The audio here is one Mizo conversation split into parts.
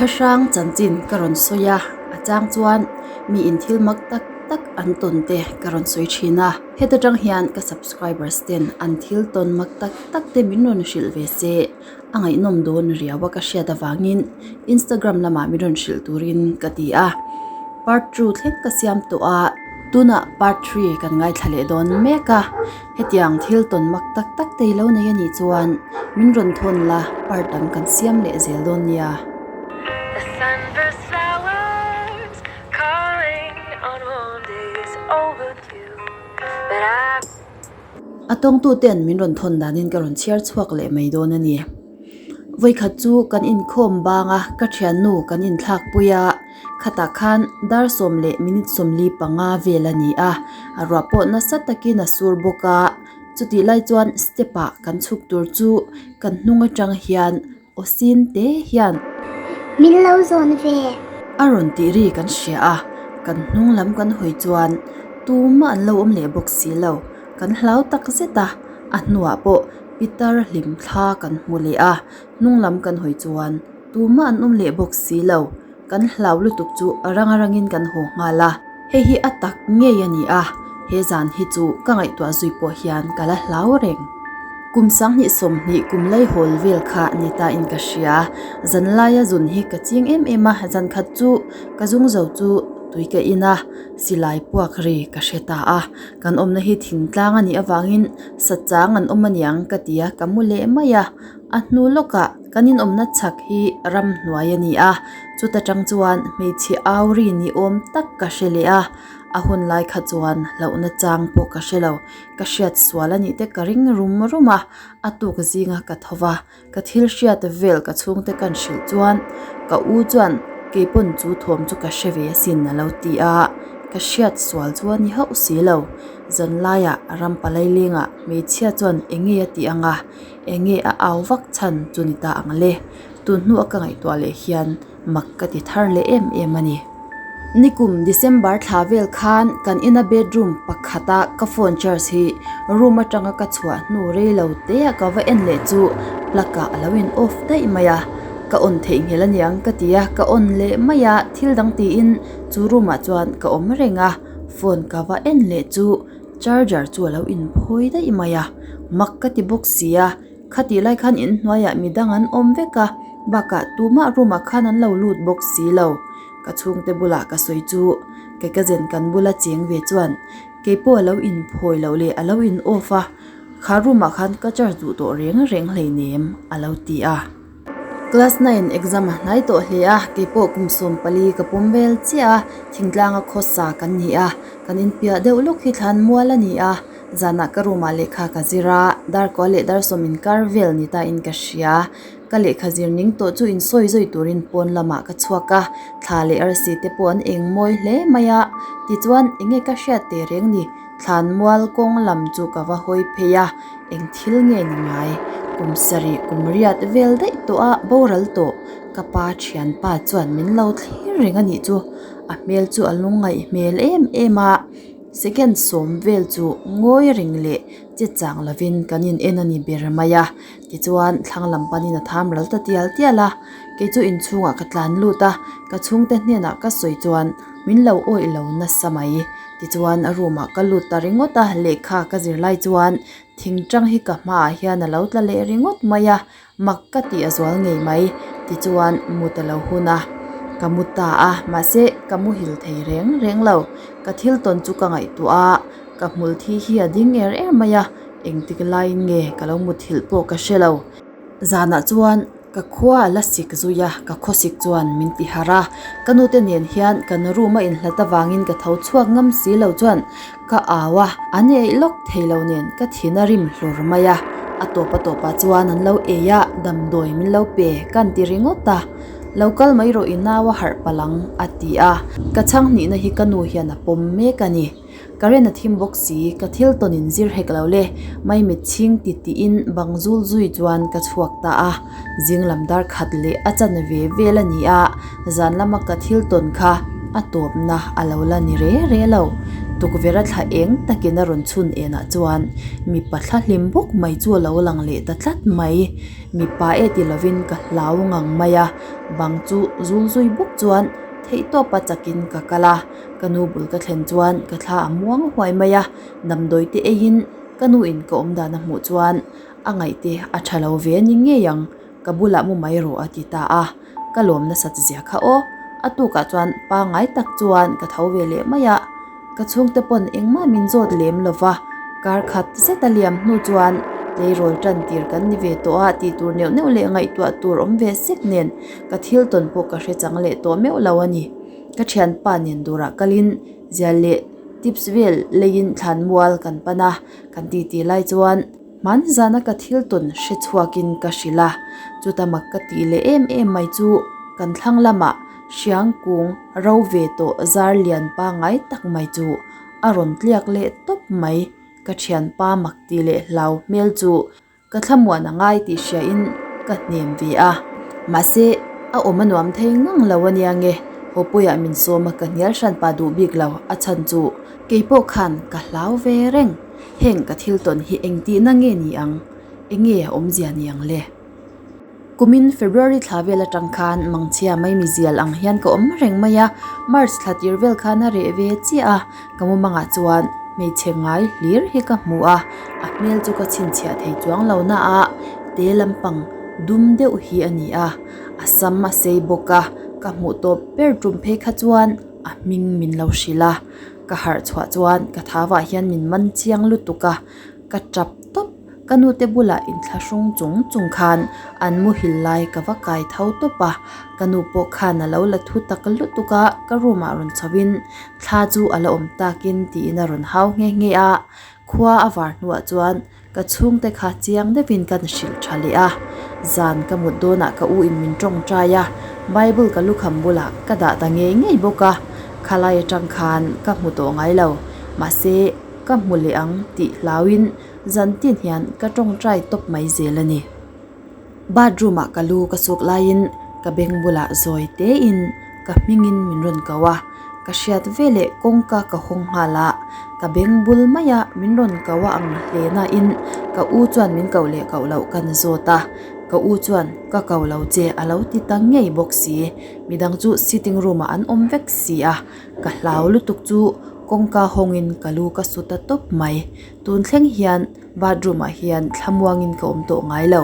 Thlahrang chanchin ka rawn sawi a, a chang chuan mi in thil mak tak tak an tawn te ka rawn sawi thin a. Heta tang hian ka subscribers ten an thil tawn mak tak tak te min rawn hrilh ve se a ngaihnawm dawn riau a ka hriat avangin Instagram lamah min rawn hrilh turin ka ti a. Part two thleng ka siam tawh a, tunah part three kan ngaithla leh dawn mek a. Hetiang thil tawn mak tak tak te i lo nei a nih chuan min rawn thawn la part dang kan siam leh zel dawn nia. The sunburst flowers calling on warm days overdue But I. A tawngtu ten min rawn thawn danin ka rawn chhiar chhuak leh mai dawn a ni. Vawikhat chu kan inkhawm bang a, ka thiannu kan inthlak pui a, khatah khan dar sawm leh minute 45 vel a ni a, a ruah pawh nasa takin a sur bawk a, chutih lai chuan step ah kan chhuk tur chu kan hnung atang hian aw sin te hian. Min lo zawn ve. A rawn tih ri kan hria a, kan hnung lam kan hawi chuan tumah an lo awm leh bawk si lo, kan hlau tak zet a, a hnuah pawh Pitar hlim thla kan hmu leh a, hnung lam kan hawi chuan tumah an awm leh bawk si lo, kan hlau lutuk chu a rang rangin kan haw nghal a, hei hi a tak ngei a ni a, he zan hi chu ka ngaihtuah zui pawh hian ka la hlau reng. Kum 2020 kum laihawl vel kha ni ta in ka hria, zan laia zun hi ka ching em em a, zan khat chu ka zung zo chu tui ka in a, silai puak ri ka hre ta a, kan awmna hi thingtlang a nih avangin Sachang an awm aniang ka ti a, ka mu leh mai a, a hnu lawkah kan inawmna chhak hi ramhnuai a ni a, chuta tang chuan hmeichhe au ri ni awm tak ka hre leh a, a hun lai kha chuan hlauhna chang pawh ka hre lo, ka hriat sual a nih te ka ring rum rum a, a tuk zinga ka tho va, ka thil hriat vel ka chhungte kan hrilh chuan ka u chuan keipawn chu thawm chu ka hre ve asin a lo ti a, ka hriat sual chu a ni hauh si lo. Zanlaiah ram palai lengah hmeichhia chuan eng nge a tih ang a, eng nge a au vak chhan chu ni ta ang le. Tun hnua ka ngaihtuah leh hian mak ka ti thar leh em em a ni. Nikum December thla vel khan kan ina bedroom pakhata ka phone charge hi room atanga ka chhuah hnu rei lo te a ka va en leh chu plug ah a lo in off daih mai a, ka on theihnghilh aniang ka ti a, ka on leh mai a, thil dang tiin chu room ah chuan ka awm reng a, phone ka va en leh chu charger chu a lo in phawi daih mai a, mak ka ti bawk si a. Khatih lai khan inhnuaiah midang an awm vek a, bakah tumah room ah khan an lo lut bawk si lo. Ka chhungte bulah ka sawi chu kei ka zen kan bula cheng ve chuan keipawh a lo inphawi loh leh a lo in off a, kha room ah khan ka charge duh tawh reng reng hleinem a lo ti a. Class nine exam a hnai tawh hle a, keipawh kum 14 ka pawm vel chiah a, thingtlanga khawsa kan ni a, kan inpiah deuh lawk hi thlan mual a ni a. Zanah ka room ah lehkha ka zir a, dar kua leh dar sawm inkar vel ni ta in ka hria. Ka lehkha zir ning tawh chu insawi zawi turin pawn lamah ka chhuak a, thla leh arsi te pawh an eng mawi hle mai a. Tichuan enge ka hriat teh reng ni, thlan mual kawng lam chu ka va hawi phei a, eng thil nge ni ngai? Kum sarih kum riat vel daih tawh a boral tawh, ka pa thianpa chuan min lo thlir reng a nih chu, a hmel chu a lungngaih hmel em em a. Second sawm vel chu ngawi reng leh che chang lovin kan in en a ni ber mai a, tichuan thlang lam panin a tham ral ta tial tial a, kei chu inchhungah ka tlan lut a, ka chhungte hnenah ka sawi chuan min lo awih lo nasa mai, tichuan a room ah ka lut ta ringawt a, lehkha ka zir lai chuan thingtang hi ka hmaah hian a lo tla leh ringawt mai a, Mak ka tih a zual ngei mai tichuan mut a lo hun a, ka mu ta a, mahse ka muhil thei reng reng lo, ka thil tawn chu ka ngaihtuah a, ka hmul thi hi a ding er er mai a, engtik laiin nge ka lo muthilh pawh ka hre lo. Zanah chuan ka khua a la sik zui a, ka khawsik chuan min ti harh a, ka nute nen hian kan room a inhlat avangin ka tho chhuak ngam si lo chuan Ka au a, an eih lawk thei lo nen ka thin a rim hlur mai a, a tawp a tawpah chuan an lo ei a, damdawi min lo pe ka an ti ringawt a, lo kal mai rawh i nau a harh palh ang a ti a, ka chhang hnihna hi ka nu hian a pawm mek a ni. Ka ren a thim bawk si, ka thil tawn in zir hek lo le, maimit chhing ti tiin bang zul zui chuan ka chhuak ta a, zing lam dar khat leh a chan ve vel a ni a, zan lama ka thil tawn kha a tawpna a lo la ni re re lo. Tukverh a thla eng takin a rawn chhun enah chuan mipa thla hlim bawk mai chu a lo lang leh ta tlat mai. Mipa e ti lovin ka hlau ngang mai a, bang chu zul zui bawk chuan theihtawpa chakin ka kal a. Ka nu bul ka thlen chuan ka thla a muang huai mai a, damdawi te eiin ka nu in ka awm dan a hmuh chuan a ngaihte a tha lo ve a ni ngei ang, ka bulah mu mai rawh a ti ta a, ka lawm nasat zia kha aw. A tukah chuan pangngai tak chuan ka tho ve leh mai a, ka chhungte pawn engmah min zawt lem lo va, kar khat zet a liam hnu chuan tleirawl tan tir kan ni ve tawh a tih tur neuh neuh leh ngaihtuah tur awm ve sek nen ka thil tawn pawh ka hre chang leh tawh meuh lo a ni. Ka thianpa nen dawrah kalin zial leh tips vel leiin thlanmual kan pan a, kan titi lai chuan hmanzana ka thil tawn hre chhuakin ka hrilh a, chuta mak ka tih leh em em mai chu kan thlang lamah hriang kung ro ve tawh zar lian pangngai tak mai chu a rawn tliak leh tawp mai, ka thianpa mak tih leh hlau hmel chu Ka thlamuan a ngai tih hriain ka hnem ve a, mahse a awm a nuam thei ngang lo a nia nge, Hawpuiah min sawm a ka hnial hran pah duh bik lo, a chhan chu kei pawh khan ka hlau ve reng, heng ka thil tawn hi engtihna nge ni ang, enge a awmzia ni ang le? Kumin February thla vel atang khan mangchhia mai mizial ang hian ka awm reng mai a, March thla tir vel khan a reh ve chiah a, ka mumangah chuan hmeichhe ngai hlir hi ka hmu a, a hmel chu ka chhinchhiah thei chuang lo na a, te lampang dum deuh hi a ni a, a sam a sei bawk a, ka hmuh tawp ber tum phei kha chuan a hming min lo hrilh a, ka harh chhuah chuan ka thavah hian min man chiang lutuk a, ka tap tawp. Ka nute bulah inthlahrung chung chung khan an muhil lai ka va kai tho tawp a, ka nu pawh khan a lo la thu tak lutuk a, ka room ah rawn chho in thla chu a la awm takin tiin a rawn hau nghe nghe a, khua a var hnuah chuan ka chhungte kha chiang deuhin kan hrilh tha leh a, zan ka mut dawnah ka u in min tawngtai a, bible ka lukham bulah ka dah ta ngei ngei bawk a, khalai atang khan ka hmu tawh ngai lo, mahse ka hmu leh ang tih hlauin Zan tin hian ka tawngtai tawp mai zel a ni. Bathroom ah ka lu ka suk laiin ka beng bulah zawi tein ka hmingin min rawn ko a, ka hriat veleh kawngka ka hawng nghal a, ka beng bul maia min rawn ko a ang hle nain ka u chuan min koh leh koh loh kan zawt a, ka u chuan ka ko lo che a lo ti ta ngei bawk si, midang chu sitting room ah an awm vek si a, ka hlau lutuk chu kawngka hawngin ka lu ka su ta tawp mai. Tun thleng hian bathroom ah hian thlamuangin ka awm tawh ngai lo.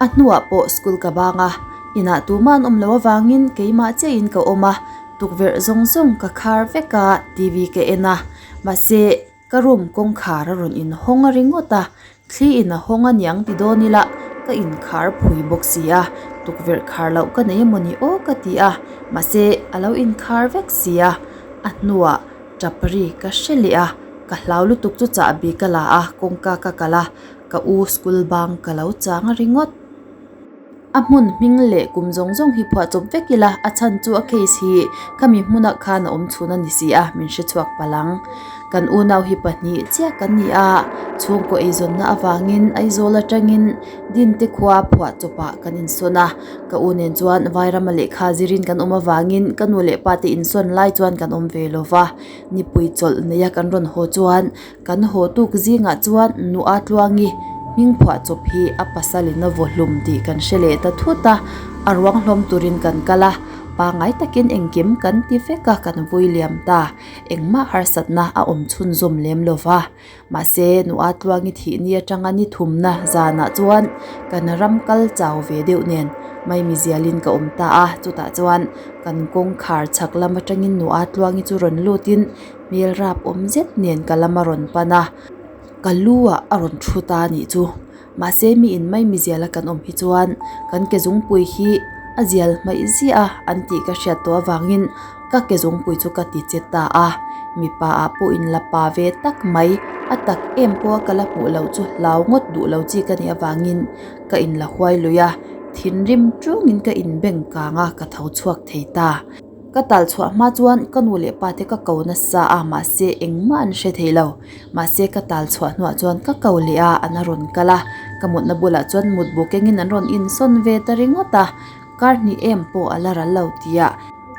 A hnuah pawh school ka bang a, inah tumah an awm loh avangin keimah chiahin ka awm a, tukverh zawng zawng ka khar vek a, TV ka en a, mahse ka room kawngkhar a rawn inhawng a ringawt a, thli in a hawng a niang ti dawn ila ka inkhar phui bawk si a, tukverh khar loh ka nei emawni aw ka ti a, mahse a lo inkhar vek si a, a hnuah Tap ri ka hre leh a, ka hlau lutuk chu chahbi ka la a, kawngka ka kalh a, ka u school bang ka lo chang ringawt. A hmun hming leh kum zawng zawng hi phuah chawp vek ila, a chhan chu a case hi khami hmunah khan a awm chhun a ni si a, min hre chhuak palh ang. Kan unau hi pahnih chiah kan ni a, chhungkaw eizawnna avangin Aizawl atangin Dinte khua phuah chawpah kan insawn a. Ka u nen chuan Vairama lehkha zirin kan awm avangin ka nu leh pa te insawn lai chuan kan awm ve lo va, nipui chawlh neia kan rawn haw chuan kan haw tuk zingah chuan Nua Tluangi hming phuah chawp hi a pasalin a vaw hlum tih kan hre leh ta thut a, a ruang hlawm turin kan kal a, pangngai takin engkim kan ti vek a kan vui liam ta, engmah harsatna a awm chhunzawm lem lo va. Mahse, Nua Tluangi thih ni atanga ni thumna zanah chuan kan ram kal chau ve deuh nen Maimi zialin ka awm ta a, chutah chuan kan kawngkhar chhak lam atangin Nua Tluangi chu rawn lutin hmel rap awm zet nen ka lam a rawn pan a, ka lu ah a rawn thu ta a nih chu. Mahse mi in mai mizial a kan awm hi chuan kan ke zungpui hi a zial hmaih ziah a an tih ka hriat tawh avangin ka ke zungpui chu ka ti che ta a, mipa ah pawh in la pa ve tak mai a tak em pawh a ka la hmuh loh chu hlau ngawt duh lo chi ka nih avangin ka in la huai lui a, thinrim tungin ka in beng kang a ka tho chhuak thei ta. Ka tal chhuah hma chuan ka nu leh pa te ka ko nasa a mahse engmah an hre thei lo. Mahse ka tal chhuah hnuah chuan ka ko leh a an a rawn kal a, ka mutna bulah chuan mutbu kengin an rawn insawn ve ta ringawt a, kar hnih em pawh a la ral lo tia.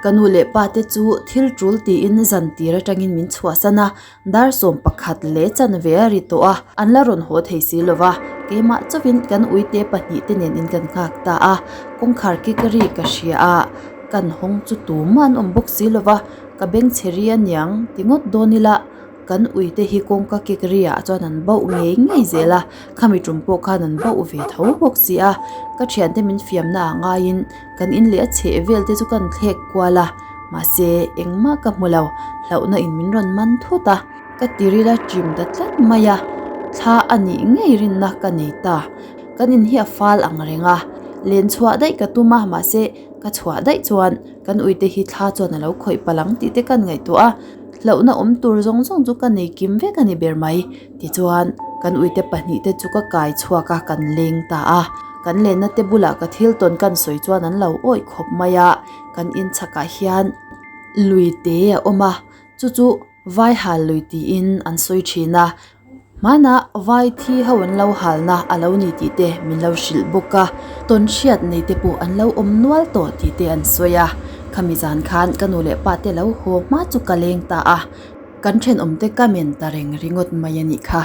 Ka nu leh pa te chu thil tul tiin zan tir atangin min chhuahsan a, dar 11 leh chanve a ri tawh a, an la rawn haw thei si lo va, keimah chauhin kan uite pahnihte nen in kan nghak ta a, kawngkhar kik ri ka hria a, kan hawng chu tumah an awm bawk si lo va, ka bengchhe ri aniang ti ngawt dawn ila. Kan uite hi kawngka kik riah chuan an bauh ngei ngei zel a, khami tum pawh khan an bauh ve tho bawk si a, ka thiante min fiamna ah ngaiin kan in leh a chheh vel te chu kan thlek kual a, mahse engmah ka hmu lo, hlauhna in min rawn man thut a, ka tiril a chim ta tlat mai a, thla a nih ngei rinna ka nei ta, kan in hi a fal ang reng a, len chhuah daih ka tum a, mahse ka chhuah daih chuan kan uite hi thla chuan a lo khawih palh ang tih te kan ngaihtuah a. Hlauhna awm tur zawng zawng chu ka nei kim vek a ni ber mai. Tichuan, kan uite pahnihte chu ka kai chhuak a, kan leng ta a. Kan lenna te bulah ka thil tawn kan sawi chuan an lo awih khawp mai a. Kan inchhakah hian lui te a awm a, chu chu Vaihal lui tiin an sawi thin a. Hmanah vai thi ho an lo halna a lo ni tih te min lo hrilh bawk a, tawn hriat nei te pawh an lo awm nual tawh tih te an sawi a. Khami zan khan ka nu leh pa te lo haw hma chu ka leng ta a, kan thenawm te ka men ta reng ringawt mai a nih kha.